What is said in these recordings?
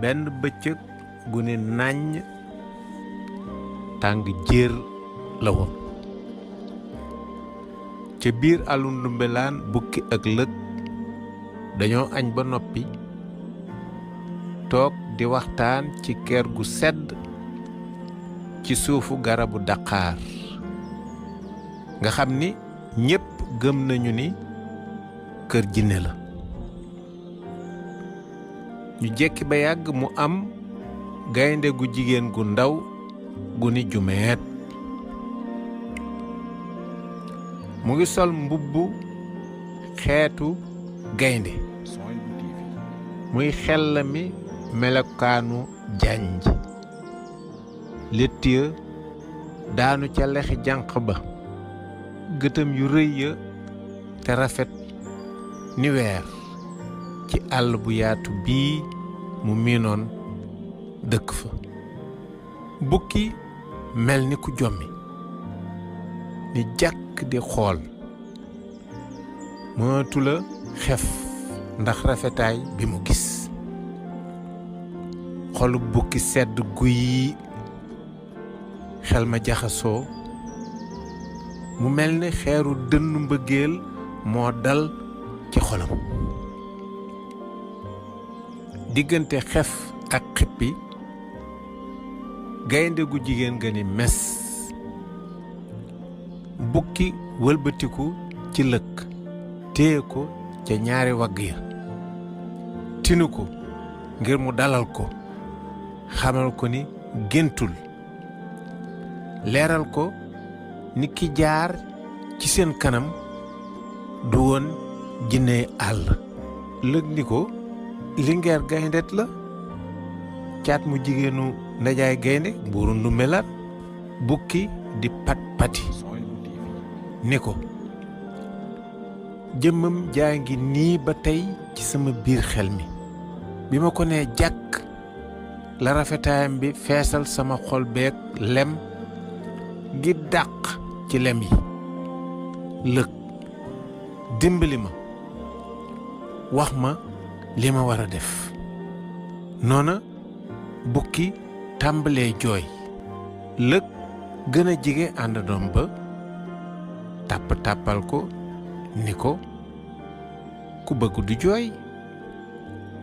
benn bëccëg gu ne nàññ tàng jéer la woon. ca biir àllu ndumbelaan bukki ak lëg dañoo añ ba noppi toog di waxtaan ci kër gu sedd ci suufu garabu daqaar nga xam ni ñépp gëm nañu ni kër jinne la. ñu jekki ba yàgg mu am gaynde gu jigéen gu ndaw gu ni jumeet. mu ngi sol mbubbu xeetu gaynde muy xellami melokaanu janj. létt ya daanu ca lexi jànq ba, gëtam yu rëy ya te rafet ni weer ci àll bu yaatu bii mu miinoon dëkk fa. bukki mel ni ku jommi ni jàkk di xool, mënatu la xef ndax rafetaay bi mu gis. xolu bukki sedd guy, xel ma jaxasoo, mu mel ni xeeru dënnu mbëggeel moo dal ci xolam. diggante xef ak xippi gaynde gu jigéen ga ni mes. bukki wëlbatiku ci lëkk téye ko ca ñaari wagg ya, tinu ko ngir mu dalal ko, xamal ko ni géntul, leeral ko ni ki jaar ci seen kanam du woon jinney àll. lëg ni ko lingeer gayndet la, caat mu jigéenu Nijaay gaynde buuru ndumbelaan. bukki di pat pati ni ko jëmmam jaa ngi nii ba tey ci sama biir xel mi. bi ma ko nee jàkk la rafetaayam bi feesal sama xol beeg lem gi dàq ci lem yi. lëg dimbali ma, wax ma li ma war a def. noona bukki tàmbalee jooy. lëg gën a jige àndandoom ba tàppal ko ni ko ku bëgg du jooy,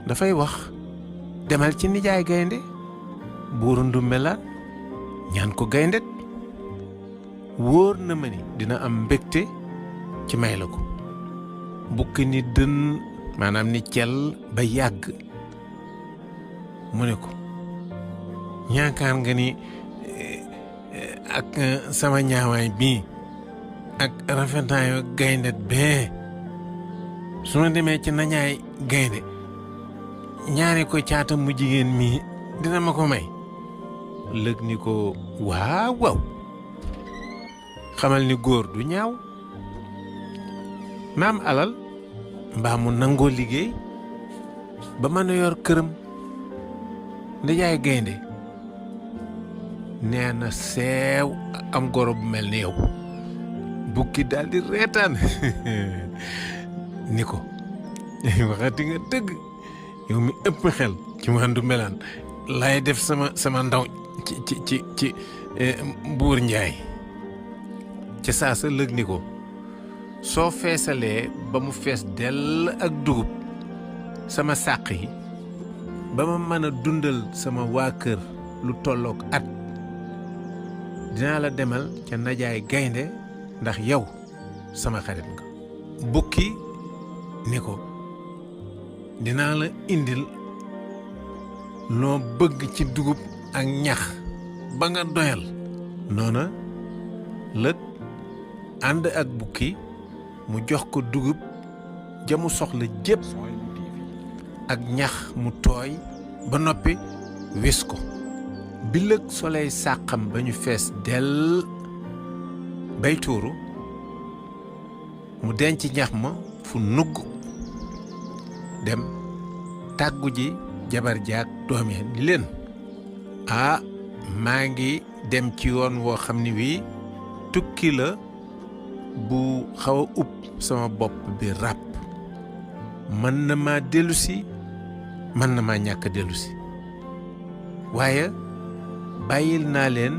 dafay wax. demal ci Nijaay gaynde buuru ndumbelaan ñaan ko gayndet, wóor na ma ni dina am mbégte ci may la ko. bukki ni dën, maanaam ni cel ba yàgg. mu ne ko ñaakaar nga ni ak sama ñaawaay bii ak rafetaayu gayndet bee su ma demee ci Nijaay gaynde ñaari ko caatam mu jigéen mii dina ma ko may. lëg ni ko waaw waaw, xamal ni góor du ñaaw. na am alal mbaa mu nangoo liggéey ba mën a yor këram. Nijaay gaynde nee na seew am goro bu mel ni yow. bukki daldi reetaan ni ko waxati nga dëgg, yow mi ëpp xel ci mandu melaan lay def sama ndaw ci buur njaay. ca saa sa lëg ni ko soo feesalee ba mu fees dell ak dugub sama sàq yi ba ma mën a dundal sama waa kër lu tollook at, dinaa la demal ca Nijaay gaynde ndax yow sama xarit nga. bukki ni ko dinaa la indil loo bëgg ci dugub ak ñax ba nga doyal. noona lëg ànd ak bukki mu jox ko dugub jamu soxla jépp ak ñax mu tooy ba noppi wis ko. bi lëg soley sàqam ba ñu fees dell bay tuuru, mu denc ñax ma fu nugg, dem tàggu ji jabar jaag doom ya ni leen maa ngi dem ci yoon woo xam ni wii tukki la bu xaw a upp sama bopp bi ràpp. mën na maa dellusi, mën na maa ñàkk dellusi. waaye bàyyil naa leen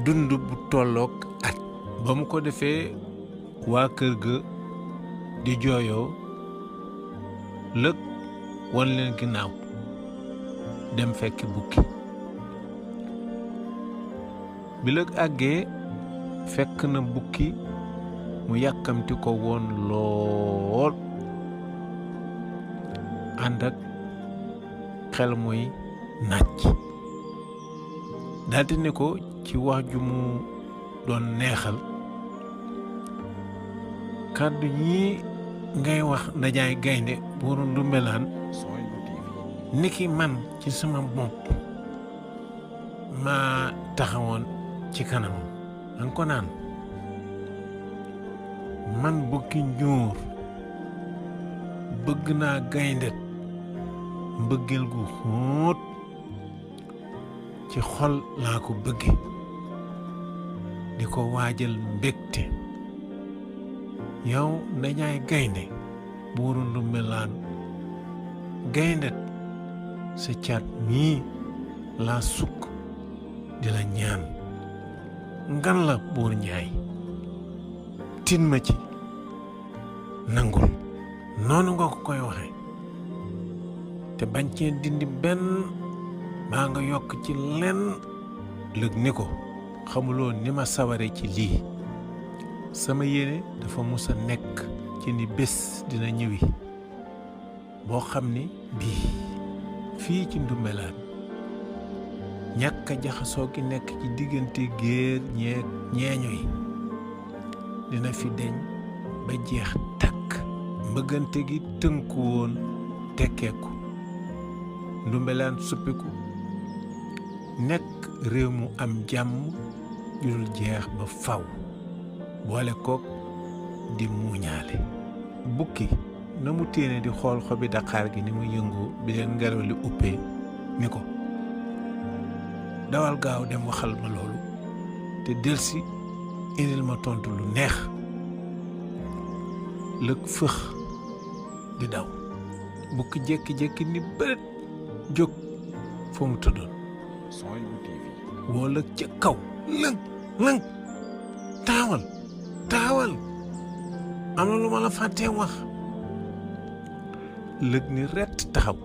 dund bu tolloog at. ba mu ko defee waa kër ga di jooyoo lëg won leen ginnaaw dem fekki bukki bi lëg àggee fekk na bukki mu yàkkamti ko woon lool ànd ak xel muy nàcc daldi ne ko ci wax ju mu doon neexal kàddu ñi ngay wax Nijaay Gaynde buuru Ndumbelaan niki man ci sama bopp maa taxawoon ci kanamam danga ko naan man bukki njuur bëgg naa gaynde mbëggeel gu xóot ci xol laa ko bëgge di ko waajal mbégte yow Nijaay Gaynde buuru Ndumbelaan gaynde sa caat mii laa sukk di la ñaan ngan la buur Njaay tin ma ci nangul noonu nga ko koy waxe te bañ cee dindi benn baa nga yokk ci lenn lëg ni ko xamuloo ni ma saware ci lii sama yéene dafa musa nekk ci ni bés dina ñëwi boo xam ni bii fii ci Ndumbelaan ñàkk a jaxasoo gi nekk ci diggante géer ñeeño yi dina fi deñ ba jeex takk mbëggante gi tënku woon tekkeeku Ndumbelaan suppiku nekk réew mu am jàmm jurul jeex ba faw boole kook di muuñaale bukki na mu téene di xool xobi daqaar gi ni mu yëngu bi leen ngelaw li uppee ni ko dawal gaaw dem waxal ma loolu te delsi indil ma tontu lu neex lëg fëx di daw bukki jékki-jékki ni bërët jóg fa mu tëddoon woo lëg ca kaw lëng taawal am na lu ma la fàttee wax lëg ni rett taxaw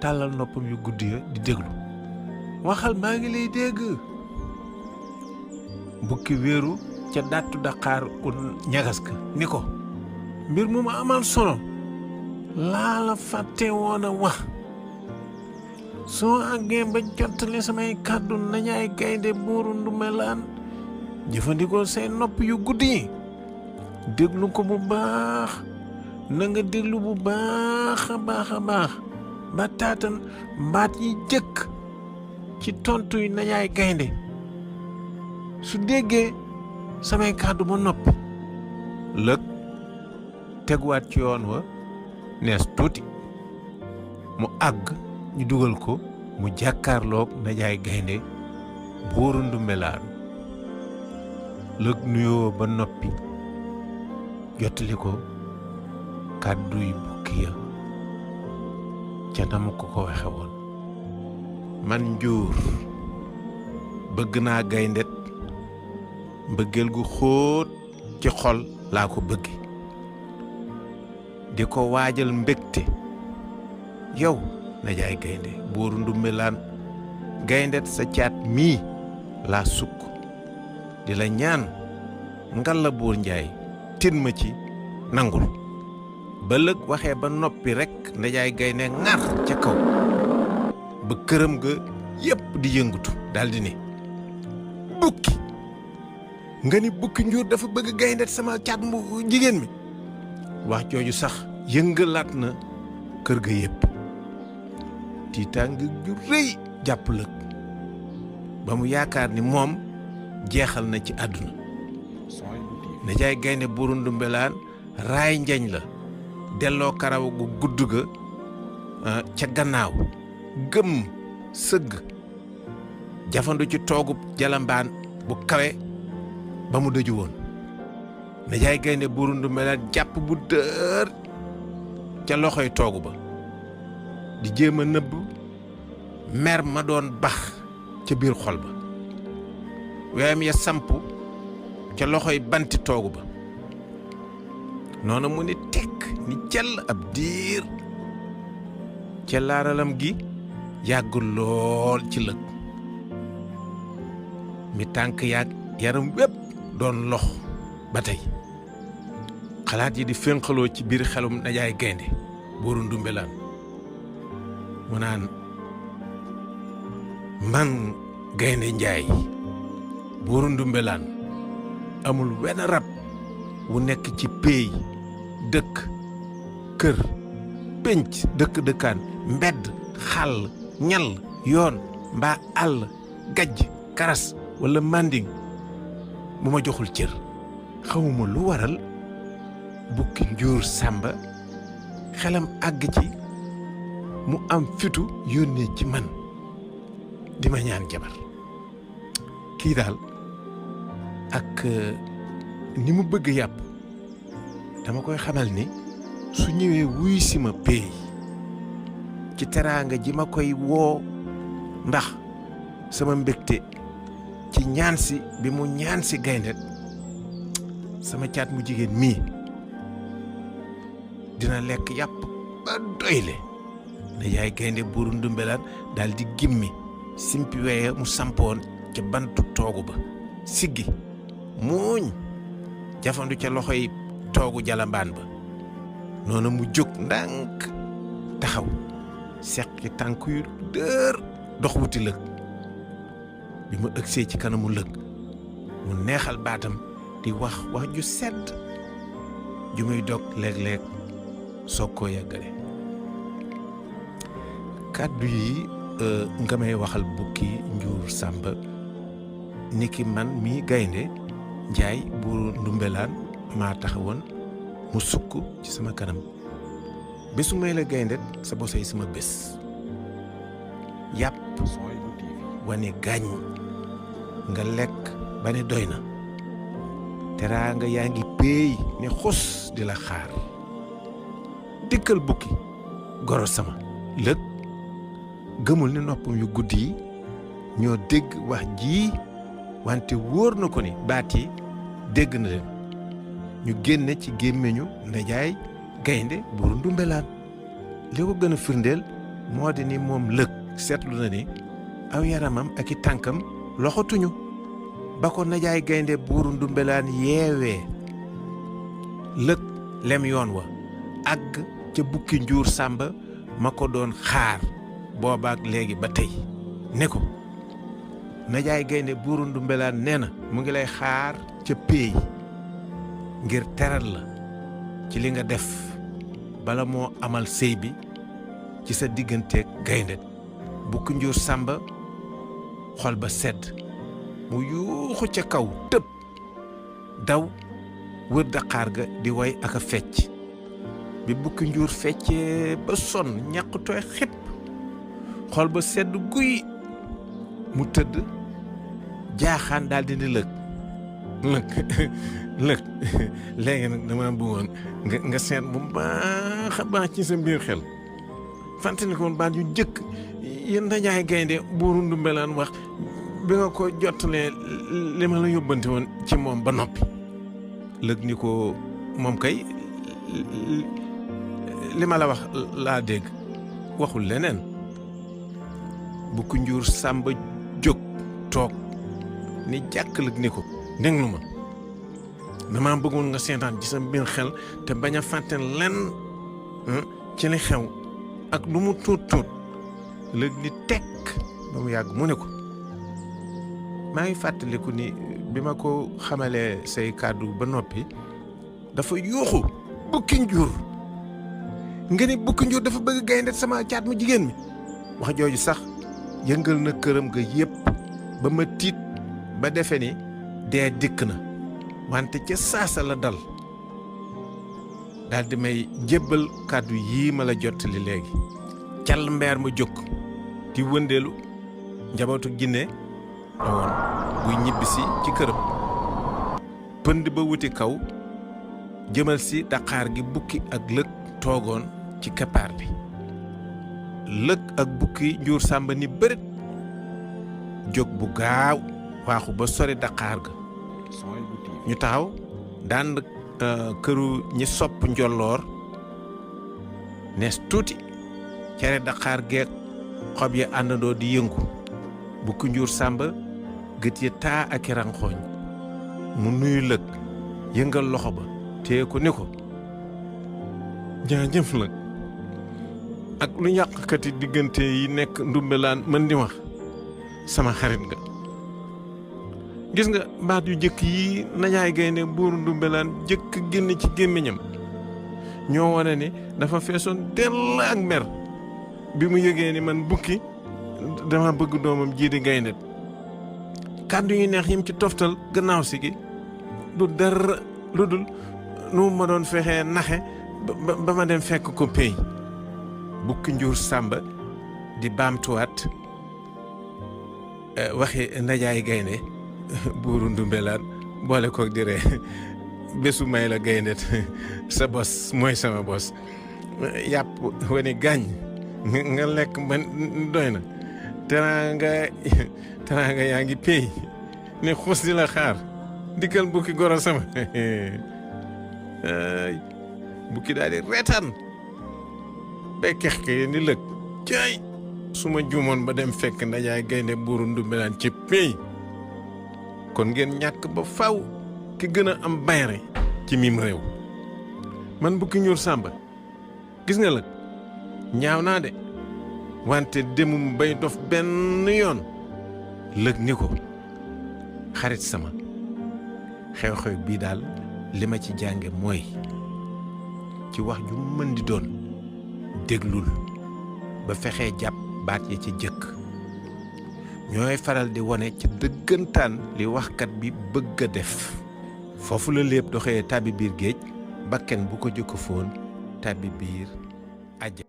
tàllal noppam yu guddi ya di déglu waxal maa ngi lay dégg bukki wéeru ca dàttu daqaar ku ñagas ka ni ko mbir mu ma amal solo laa la fàtte woon a wax soo àggee ba jottali samay kàddu Nijaay Gaynde buuru Ndumbelaan jëfandikoo say nopp yu guddi yi déglu ko bu baax na nga déglu bu baax a baax ba taatan mbaat yi jëkk ci tontu yu Nijaay Gaynde su déggee samay kàddu ba noppi lëg teguwaat ci yoon wa nees tuuti mu àgg ñu dugal ko mu jàkkaarloog Nijaay Gaynde buuru Ndumbelaan lëg nuyoo ba noppi jottali ko kàddu yu bukki ya ca na mu ko waxe woon man njuur bëgg naa gayndet mbëggeel gu xóot ci xol laa ko bëgge di ko waajal mbégte yow Nijaay Gaynde buuru Ndumbelaan gayndet sa caat mii laa sukk di la ñaan ngal la buur Njaay tin ma ci nangul ba lëg waxee ba noppi rekk Nijaay Gaynde ŋar ca kaw ba këram ga yépp di yëngutu daldi ne bukki nga ni bukki njuur dafa bëgg gayndet sama caat mu jigéen mi wax jooju sax yëngalaat na kër ga yépp tiitaang ju rëy jàpp lëg ba mu yaakaar ni moom jeexal na ci àdduna Nijaay Gaynde buuru Ndumbelaan raay njañ la delloo karaw gu gudd ga ca gannaaw gëm sëgg jafandu ci toogub jalambaan bu kawe ba mu dëju woon Nijaay Gaynde buuru Ndumbelaan jàpp bu dër ca loxoy toogu ba di jéem a nëbb mer ma doon bax ca biir xol ba weyam ya samp ca loxoy banti toogu ba noonu mu ni tekk ni jàll ab diir ca laaralam gi yàgg lool ci lëg mi tànk yaag yaram wépp doon lox ba tey xalaat yi di fénqaloo ci biir xelum Nijaay Gayndé buuru Ndumbelaan mu naan man Gayndé Njaay buuru Ndumbelaan amul wenn rab wu nekk ci péey dëkk kër pénc dëkk-dëkkaan mbedd xàll ñal yoon mbaa àll gajj karas walla manding bu ma joxul cër xawuma lu waral bukki njuur sàmba xelam àgg ci mu am fitu yónnee ci man di ma ñaan jabar kii daal ak ni mu bëgg yàpp dama koy xamal ni su ñëwee wuy si ma péey ci teraanga ji ma koy woo ndax sama mbégte ci ñaan si bi mu ñaan si gaynde sama caat mu jigéen mii dina lekk yàpp ba doyle Nijaay Gayndé buuru Ndumbelaan daal di gimmi simpi weye mu sampoon ca bantu toogu ba siggi muuñ jafandu ca loxoy toogu jalambaan ba noonu mu jóg ndànk taxaw seqi tànk yu dër dox wuti lëg bi mu ëgsee ci kanamu lëg mu neexal baatam di wax wax ju sedd ju muy dog léeg-léeg soog koo yàggale kàddu yi nga may waxal bukki njuur sàmba niki man mi Gayndé Njaay buuru Ndumbelaan maa taxawoon mu sukk ci sama kanam bésu may la gaynde sa bosay sama bés yàpp wane gaañ nga lekk ba ne doy na teraanga yaa ngi péey ne xus di la xaar dikkal bukki goro sama lëg gëmul ne noppam yu guddi yi ñoo dégg wax ji wante wóor na ko ni baat yi dégg na leen ñu génne ci gémmiñu Nijaay Gayndé buuru Ndumbelaan li ko gën a firndeel moo di ni moom lëg seetlu na ni aw yaramam ak i tànkam loxotuñu ba ko Nijaay Gayndé buuru Ndumbelaan yeewee lëg lem yoon wa àgg ca bukki njuur sàmba ma ko doon xaar boobaak léegi ba tey ne ko Nijaay Gayndé buuru Ndumbelaan nee na mu ngi lay xaar ca péey ngir teral la ci li nga def bala moo amal sëy bi ci sa digganteeg gaynde bukki njuur sàmba xol ba sedd mu yuuxu ca kaw tëb daw wër daqaar ga di woy ak a fecc bi bukki njuur feccee ba sonn ñàq tooy xip xol ba sedd guy mu tëdd jaaxaan daal di lëg léegi nag dama bëggoon nga seet bu baax a baax ci sa biir xel fàttali ko woon baat yu jëkk yéen Nijaay Gayndé buuru Ndumbelaan wax bi nga ko jottalee li ma la yóbbante woon ci moom ba noppi lëg ni ko moom kay li ma la wax laa dégg waxul leneen bukki njuur sàmba jóg toog ni jàkk lëg ni ko déglu ma dama bëggoon nga seetaan ci sa biir xel te bañ a fàtte lenn ci li xew ak lu mu tuut tuut lëg ni tekk ba mu yàgg mu ne ko maa ngi fàttaliku ni bi ma ko xamalee say kàddu ba noppi dafa yuuxu bukki njuur nga ni bukki njuur dafa bëgg gaynde sama caat mu jigéen mi wax jooju sax yëngal na këram ga yépp ba ma tiit ba defe ni dee dikk na wante ca saasa la dal daal di may jébbal kàddu yii ma la jottali léegi cal mbeer ma jóg di wëndeelu njabootu jinne la woon buy ñibbisi ci këram pënd ba wuti kaw jëmal si daqaar gi bukki ak lëg toogoon ci keppaar bi lëg ak bukki njuur sàmba ni bërit jóg bu gaaw waaxu ba sori daqaar ga ñu taxaw daan këru ñi sopp njolloor nees tuuti cere daqaar geeg xob yi àndandoo di yëngu bukki njuur sàmba gët yi taa ak i ranxooñ mu nuyu lëg yëngal loxo ba téye ko ni ko jaajëf lëg ak lu yàqkati diggante yi nekk ndumbelaan mën di wax sama xarit nga gis nga baat yu jëkk yi Nijaay Gayndé buuru ndumbelaan jëkk génn ci gémmiñam ñoo wane ni dafa feesoon dell ak mer bi mu yëgee ni man bukki dama bëgg doomam jii di gaynde kàddu yu neex yim ci toftal gannaaw si gi du dara lu dul nu ma doon fexee naxe ba ma dem fekk ko pey bukki njuur sàmba di baamtuwaat waxi Nijaay Gayndé buuru ndumbelaan boole koog di ree bésu may la gaynde sa bos mooy sama bos yàpp wane gaañ nga lekk man doy na teraanga yaa ngi pey ne xus di la xaar dikkal bukki goro sama bukki daal di reetaan bay kex ke ni lëg caay su ma juumoon ba dem fekk Nijaay Gayndé buuru ndumbelaan ci pey kon ngeen ñàkk ba faw ki gën a am bayre ci mim réew man bukki njuur sàmba gis nga lëg ñaaw naa de wante demum bay dof benn yoon lëg ni ko xarit sama xew-xew bii daal li ma ci jànge mooy ci wax ju mën di doon déglul ba fexee jàpp baat yi ci jëkk ñooy faral di wone ci dëggantaan li waxkat bi bëgg a def foofu la lépp doxee tàbbi biir géej bakken bu ko jëkk foon tàbbi biir àjj